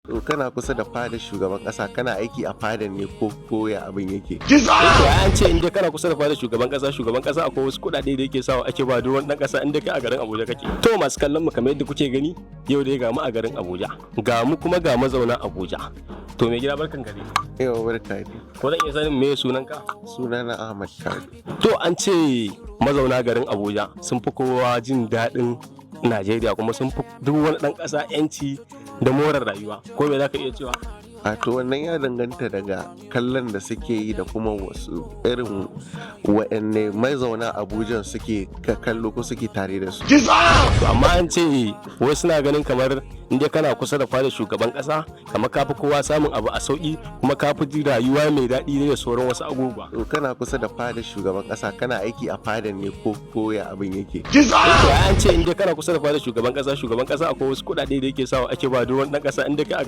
To, kana kusa da fadar shugaban kasa, kana aiki a fadar ne ko ya abin yake? To, ai an ce in dai kana kusa da fadar shugaban kasa, akwai wasu kuɗaɗe da yake sawa ake ba duk wani ɗan kasa in dai kai a garin Abuja kake. To, masu kallon mu, kamar yadda kuke gani, yau dai ga mu a garin Abuja. Ga mu kuma ga mazauna Abuja. To, mai gida, barkan ka dai. Yauwa, barka ne. Ko zan iya sanin me sunanka? Sunana Ahmad Kado. To, an ce mazauna garin Abuja sun fi kowa jin daɗin Najeriya, kuma sun fi duk wani ɗan ƙasa 'yanci da more rayuwa. Ko me za ka iya cewa? A to, wannan ya danganta daga kallon da suke yi da kuma wasu irin wa'anne mazauna Abuja suke ka kallo ko suke tare da su. To, amma an ce wai suna ganin kamar in dai kana kusa da fadar shugaban ƙasa, kamar ka fi kowa samun abu a sauƙi, kuma ka fi ji rayuwa mai daɗi da sauran wasu abubuwa. To, kana kusa da fadar shugaban kasa, kana aiki a fadar ne ko ya abin yake? To, ai an ce in dai kana kusa da fadar shugaban kasa, akwai wasu kuɗaɗe da yake sawa ake ba duk wani ɗan ƙasa in dai kai a garin